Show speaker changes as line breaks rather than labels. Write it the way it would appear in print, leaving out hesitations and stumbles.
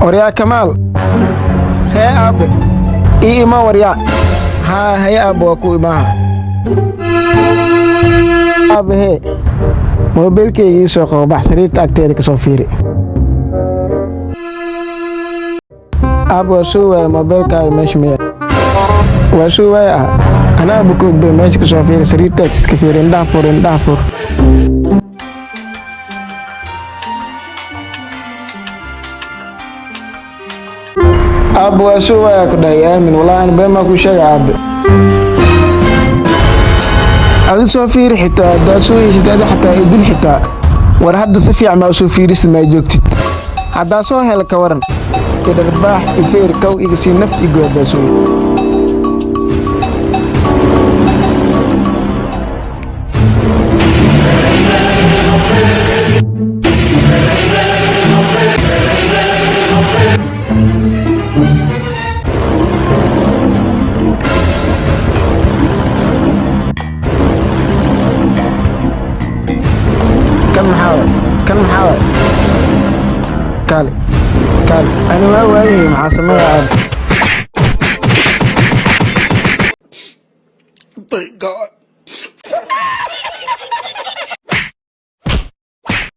Waryaa Kamaal, hee aabe, ii ima waryaa. Haa, haye aabe, waa ku imaaha. Aabe hee, moobilkayga ii soo qabo, bax sariirta agteeda ka soo fiiri. Aabe, waa soo waaya moobilkaaga, meesha miya? Waa soo waaya. Ah, anaaba koogbe, meesha ka soo fiiri, sariirta agtiis ka fiiri. Indhaha fur, indhaha fur. Aabe, waa soo waaya ku dhahay. Aamin, wallaahi ani been maa kuu sheega, aabe? Adi soo fiiri xitaa, haddaad soo heshid adi xataa idil xitaa. War hadda si fiican maa usoo fiirisa? Maa joogtid? Haddaa soo hela ka waran? Idharbaax, ifeer, kow iga sii, nafti igo haddaa soo hel. Kan maxaa waay? Kan maxaa waay? Kaali, kaali, ani waa waayahay, maxaa sameeya, aabe?
Thank God.